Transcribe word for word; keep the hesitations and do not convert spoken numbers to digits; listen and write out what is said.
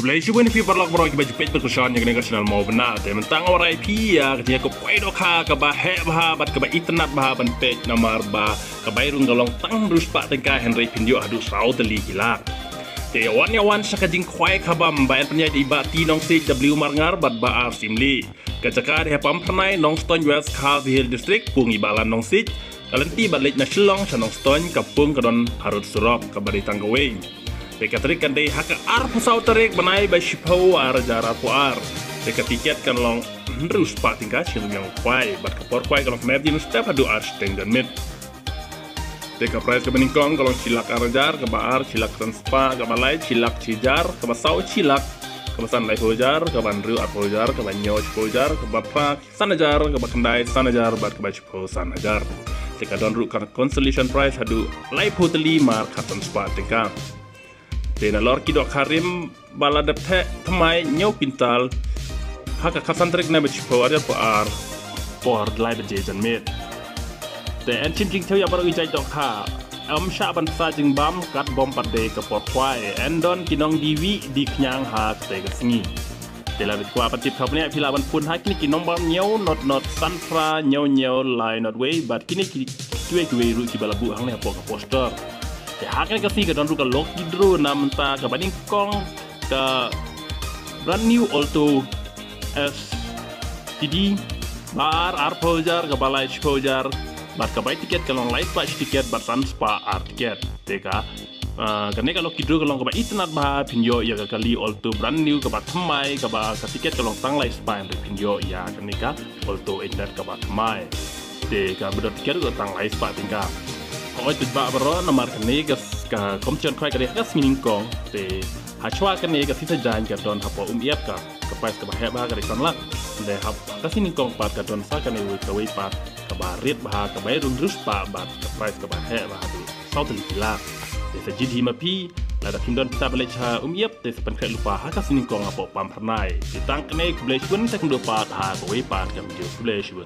Khublei shibun ïa phi paralok baroh kiba ju peit bad kyrshan ïa kane ka channel Mawbynna. Te mynta nga wanrah ïa phi ïa kane ka poi dohkha kaba heh bha bad kaba itynnad bha ban peit namar ba ka bai rung ka long tang hynriew spah tyngka hynrei phin ïoh haduh saw tylli ki lak. Te ïa wan ïa wan sha ka jingkhwai khabam ba yn pynïaid da i Bah T Nongsih W Marngar bad Bah R Syiemlieh. Ka jaka dei ha Pamphyrnai, Nongstoiñ West, Khasi Hills District, pung i Bah Lan Nongsih. Ka lynti ban leit na Shillong sha Nongstoiñ ka pung ka don harud surok kaba dei tang kawei. Te ka tarik kan dei ha ka arphew saw tarik bnai ba shiphew ar hajar arphew ar. Te ka tiket kan long hynriew spah tyngka shi ryngwiang u khwai bad ka por khwai ka long khyndai baje mynstep haduh ar shiteng janmiet. Te ka prize kaba nyngkong ka long shi lak ar hajar, kaba ar shi lak san spah, kaba lai shi lak shi hajar, kaba saw shi lak, kaba san laiphew hajar, kaba hynriew arphew hajar, kaba hynñiew shiphew hajar, kaba phra san hajar, kaba khyndai san hajar bad kaba shiphew san hajar. Te ka don ruh ka consolation prize haduh laiphew tylli mar khatsan spah tyngka. Te nalor ki dohkha rim ba la dep theh thymmai hynñiew quintal ha ka khatsan tarik bnai ba shiphew ar hajar arphew ar por lai baje janmiet. Te yn shim jingthaw ïa baroh ki jait dohkha. Ym shah ban sa jingbam katba ym pat dei ka por khwai. Yn don ki nongdie wieh die khñiang ha kata ka sngi. Te lada phi kwah ban tip khapngiah phi lah ban phone ha kine ki nombor hynñiew nod nod san phra hynñiew hynñiew lai nod wei bad kine ki kiwei kiwei ruh kiba la buh hangne hapoh ka poster. Te ha kane ka sngi ka don ruh ka lucky draw na mynta kaba nyngkong ka brand new Alto S T D, ba ar arphew hajar, kaba lai shiphew hajar bad ka bai tiket ka long lai spah shi tiket bad san spah ar tiket. Te ka, ah, kane ka lucky draw ka long kaba itynnad bha, phin ïoh ïa ka kali Alto brand new kaba thymmai kaba ka tiket ka long tang lai spah hynrei phin ïoh ïa kane ka Alto eight nod kaba thymmai. Te kaba dor tiket ka tang lai spah tyngka. Hooid paidbah baroh, namar kane ka, ka competition khwai ka dei ha ka sngi nyngkong. Te hashwa kane ka sngi Saitjaiñ ka don hapoh Umïap ka, ka prize kaba heh bha ka dei san lak. Te ha ka sngi nyngkong pat ka don sa kane kawei pat kaba rit bha, ka bai rung hynriew spah bad ka prize kaba heh bha haduh saw tylli ki lak. Te sa jied hi ma phi, lada phim don pisa ban leit sha Umïap te sa pynkhreh lypa ha ka sngi nyngkong hapoh Pamphyrnai. Te tang kane, khublei shibun, te kynduh pat ha kawei pat ka video. Khublei shibun.